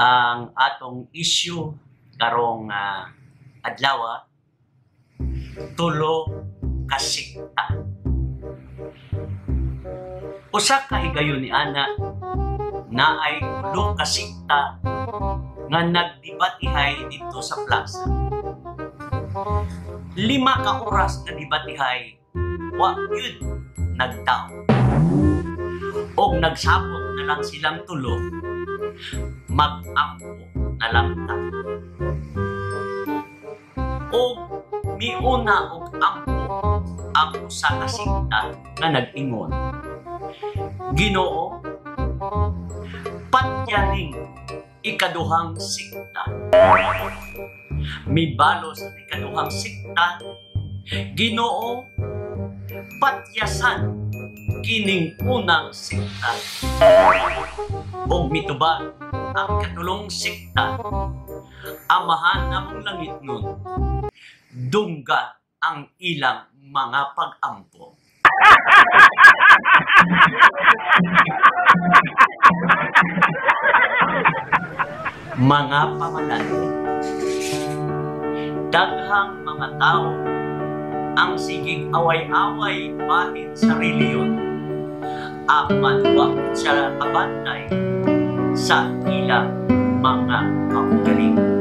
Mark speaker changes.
Speaker 1: Ang atong issue karong adlaw, tulo ka sikta. Usa ka higayon ni ana, naay tulo ka sikta nga nagdebatihay didto sa plaza. 5 ka oras na debatihay, wa gyud nagtao. Og nagsabot na lang silang tulo, mag-ampo na lang ta. Og miuna og ampo ang usa ka sikta nga nag-ingon, "Ginoo, patyaning ikaduhang sikta." Mibalos ang ikaduhang sikta, "Ginoo, patyasan kining unang sikta." Og mitubag ang ikatulong sikta, "Amahan namong langitnon, dungga ang ilang mga pag-ampo." Mga pamalandong, daghang mga tao ang sigig away-away bahin sa reliyon, apan wa sila kabantay sa ilang mga kaugalingon.